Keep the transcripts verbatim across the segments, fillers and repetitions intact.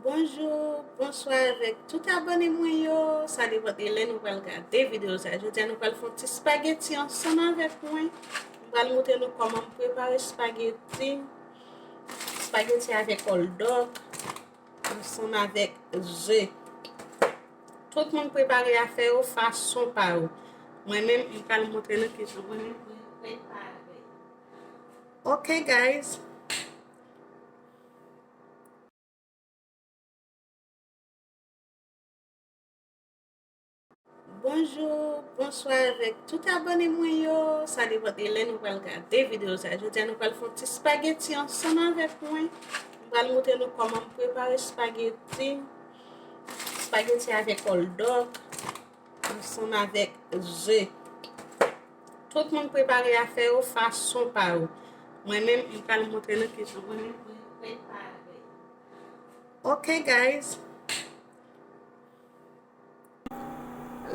Bonjou, bonswa avèk tout abòne mwen yo. Sa depann de lè nou pral gade videyo sa. Jodi a nou pral fè yon ti spageti ansanm avèk mwen. M pral montre nou kòman m prepare spageti. Spageti avèk hotdog ansanm avèk ze. Tout moun prepare afè yo fason pa yo. Mwen menm, m pral montre nou kijan mwen menm mwen prepare. Ok, guys. Bonjou, bonswa avèk tout abòne mwen yo. Sa depann de lè nou pral gade videyo sa. Jodi a nou pral fè yon ti spageti ansanm avèk mwen. M pral montre nou kòman m prepare spageti. Spageti avèk hotdog ansanm avèk ze. Tout moun prepare afè yo fason pa yo. Mwen menm, m pral montre nou kijan mwen menm mwen prepare. Ok, guys.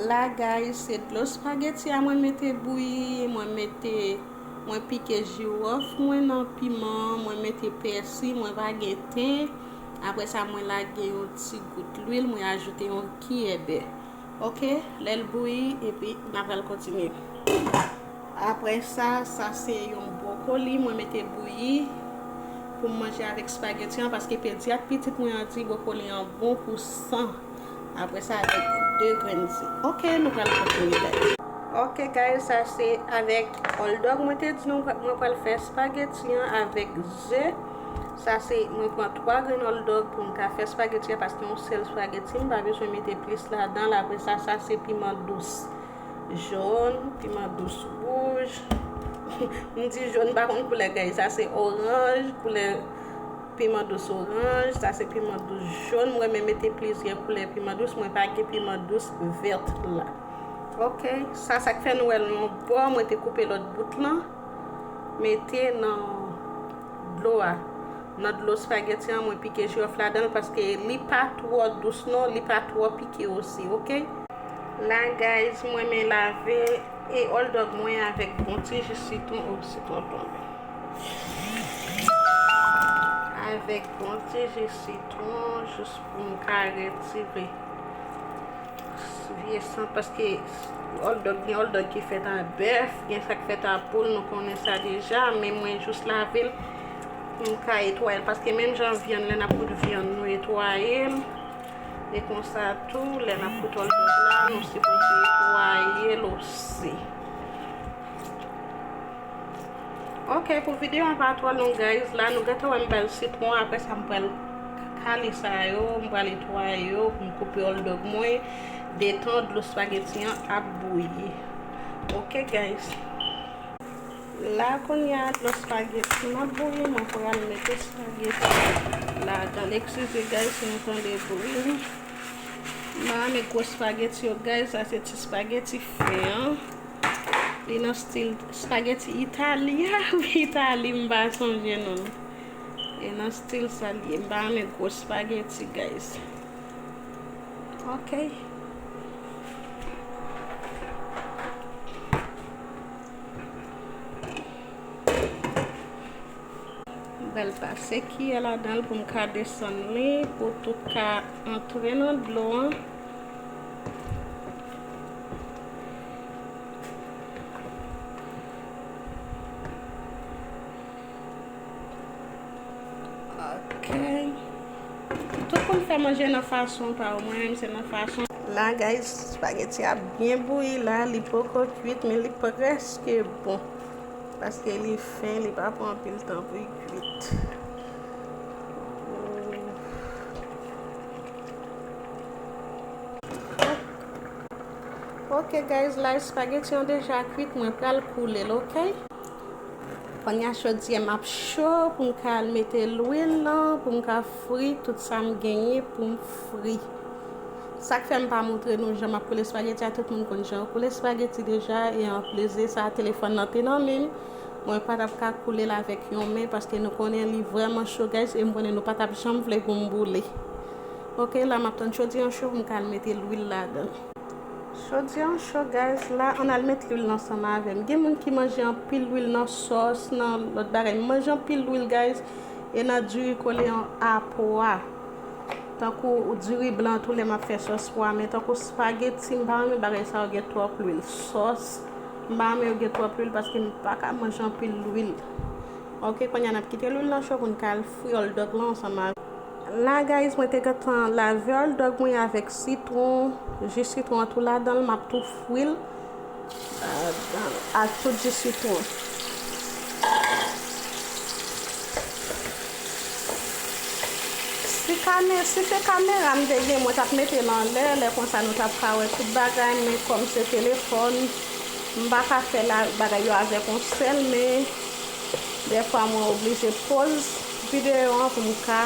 La, guys, se dlo spageti a mwen mete bouyi, mwen mete, mwen pike jiwòf mwen nan piman, mwen mete pèsi, mwen pa gen ten. Apre sa, mwen lage yon ti gout lwil, mwen ajoute yon kiyè bè. Ok, lè l bouyi, epi n a pral kontinye. Apre sa, sa se yon bwokoli mwen mete bouyi pou m manje avèk spageti an, paske pedyat pitit mwen an di bwokoli an bon pou san. Apre sa, avèk de grenn ze. Ok, nou pral kontinye, guys. Ok, guys, sa se avèk hotdog mwen te di nou mwen pral fè spageti an avèk ze. Sa se, mwen pran twa grenn hotdog pou m ka fè spageti an, paske yon sèl spageti, m pa bezwen mete plis ladan l. Apre sa, sa se piman dous jòn, piman dous wouj. M di jòn, m pa konn koulè, guys. Sa se oranj, koulè piman dous oranj. Sa se piman dous jòn. Mwen renmen mete plizyè koulè piman dous. Mwen pa gen piman dous vèt la. Ok, sa, sa k fè nou wè l yon bò, mwen te koupe lòt bout lan. Mete nan dlo a. Nan dlo spageti an, mwen pike jiwòf ladan l paske li pa twò dous non, li pa twò pike osi, ok? La, guys, mwen men lave e hotdog mwen avèk bon ti ji sitwon, o, sitwon tonbe. Avèk bon ti ji sitwon, jis pou m ka retire vye sant, paske hotdog, gen hotdog ki fèt a bèf, gen sa k fèt a poul, nou konnen sa deja, men mwen jis lave l pou m ka netwaye l, paske menm jan vyann, lè n ap koud vyann, nou netwaye l, e konsa tou, lè n ap koud hotdog la, nou sipoze netwaye l osi. Ok, pou videyo an pa twò long, guys. La, nou gentan wè m bay sitwon. Apre sa, m pral kale sa yo, m pral netwaye yo, pou m koupe hotdog mwen, detan dlo spageti an ap bouyi. Ok, guys. La, kounye a, dlo spageti m ap bouyi, mwen pral mete spageti ladan. Eskize, guys, si nou tande bri. M pa renmen gwo spageti yo, guys. Sa se ti spageti fen an. Li nan stil spageti Itali a. Wi, Itali, m pa sonje non l. E nan stil sa l ye. M pa renmen gwo spageti, guys. Ok. M pral pase kiyè ladan l pou m ka desann li, pou tout ka antre nan dlo an. Ok. Tout moun fè manje nan fason pa yo. Mwen menm, se nan fason. La, guys, spageti a byen bouyi la. Li poko kwit, men li prèske bon. Paske li fen, li pa pran anpil tan pou l kwit. Ok, guys, la, espageti an deja kwit, mwen pral koule l, ok? Kounye a, chodyè m ap cho pou m ka al mete lwil lan, pou m ka fri tout sa m genyen pou m fri. Sa k fè m pa montre nou jan m ap koule espageti a, tout moun konn jan yo koule espageti deja, e anplis de sa, telefòn nan te nan men m, mwen pa t ap ka koule l avèk yon men, paske nou konnen li vrèman cho, guys, e m konnen nou pa t ap janm vle pou m boule. Ok, la m ap tann chodyè an cho pou m ka al mete lwil ladan. Chodyè an cho, guys, la, ann al met lwil ansanm avè m. Gen moun ki manje anpil lwil nan sòs, nan lòt bagay. M manje anpil lwil, guys, e nan diri kole an apwa. Tankou diri blan tou lè m ap fè sòs pwa, men tankou spageti, m pa renmen bagay sa yo gen twòp lwil. Sòs, m pa renmen yo gen twòp lwil paske m pa ka manje anpil lwil. Ok, kounye a n ap kite lwil lan cho pou n ka al fri hot dog lan ansanm avè. La, guys, mwen te gentan lave hot dog mwen avèk sitwon, ji sitwon an tou ladan l, m ap tou fri l. Ladan ak tout ji sitwon. Si kame, si se kamera m te gen, mwen t ap mete l anlè, lè konsa nou t ap ka wè tout bagay, men kòm se telefòn, m pa ka fè la, bagay yo avèk yon sèl men. Dèfwa mwen oblije poz videyo an pou m ka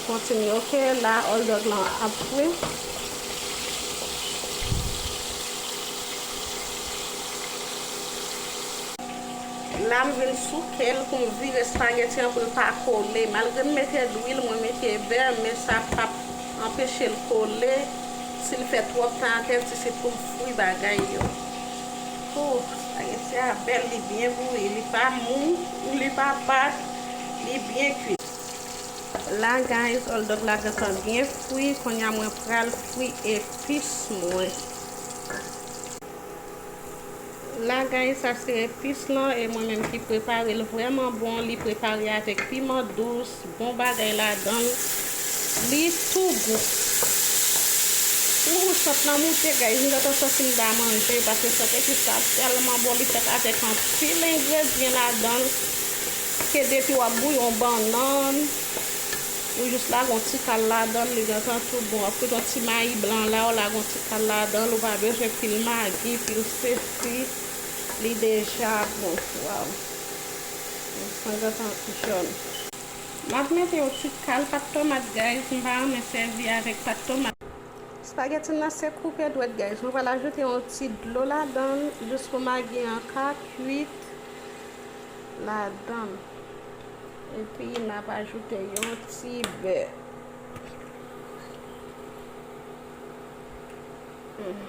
kontinye. Ok, la, hot dog lan ap fri. La, m vin souke l pou m vire espageti an pou l pa kole. Malgre m mete lwil, mwen mete bè, men sa p ap anpeche l kole. Si l fè twòp tan atè, si se pou m fri bagay yo. Oh, espageti a bèl, li byen bouyi, li pa mou, li pa pat, li byen kuit. La, guys, hot dog la gentan byen fri. Kounye a, mwen pral fri epis mwen. La, guys, sa se epis lan, e mwen menm ki prepare l, vrèman bon. Li prepare avèk piman dous, bon bagay ladan l. Li tou gou. Ooh, sant lan moute, guys. M gentan santi m ta manje, paske sant epis la tèlman bon. Li fèt avèk anpil engredyan ladan l. Ke depi w ap bouyi yon bannann, ou jis lage yon ti kal ladan l, li gentan tou bon. W ap frit yon ti mayi blan la, w lage yon ti kal ladan l, ou pa bezwen pil magi, pil sesi, li deja bon. Waw. San gentan jòn. M ap mete yon ti kal pat tomat, guys. M pa renmen sèvi avèk pat tomat. Espageti m nan se koupe dwèt, guys. Mwen pral ajoute yon ti dlo ladan l, jis pou magi an ka kuit ladan l. Epi, n ap ajoute yon ti bè. Hmm.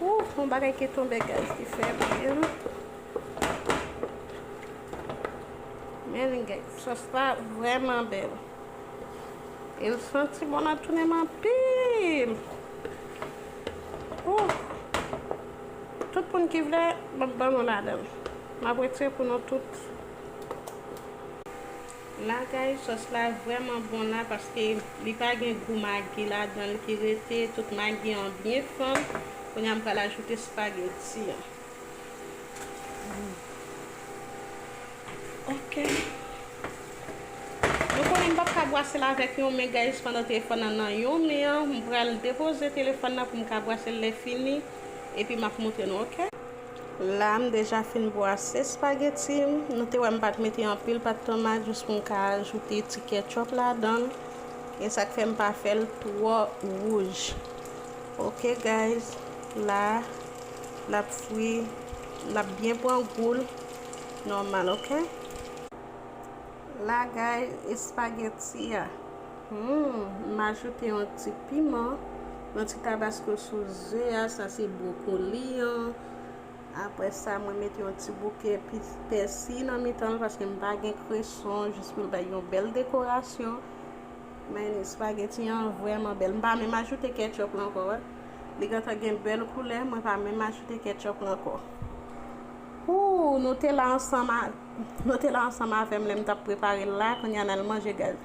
Ooh, yon bagay ki tonbe, guys, ki fè byen. Men, guys, sòs la vrèman bèl. E l santi bon nan tounen m anpil. Ooh. Tout moun ki vle, m ap ban nou ladan l. M ap retire pou nou tout. La, guys, sòs la vrèman bon la, paske li pa gen gou magi ladan l ki rete, tout magi an byen fann. Kounye a, m pral ajoute espageti an. Ok. Nou konnen m p ap ka bwase l avèk yon men, guys, pandan telefòn nan nan yon men an. M pral depoze telefòn nan pou m ka bwase l lè fini. Epi m ap montre nou, ok? La, m deja fin bwase espageti m. Nou te wè m pa t mete anpil pat tomat, jis pou m ka ajoute ti ketchup ladan l. E sa k fè m pa fè l twò wouj. Ok, guys. La, l ap fri, l ap byen pran gou l nòmal, ok? La, guys, espageti a. Hmm, m ajoute yon ti piman, yon ti tabasko sou ze a, sa se bwokoli an. Apre sa, mwen mete yon ti bouke pi-, pèsi nan mitan l, paske m pa gen kreson, jis pou l bay yon bèl dekorasyon. Men espageti an vrèman bèl. M pa menm ajoute ketchup la ankò, wè. Li gentan gen bèl koulè, mwen pa menm ajoute ketchup la ankò. Ooh, nou te la ansanm a, nou te la ansanm avè m lè m t ap prepare l la, kounye a n al manje, guys.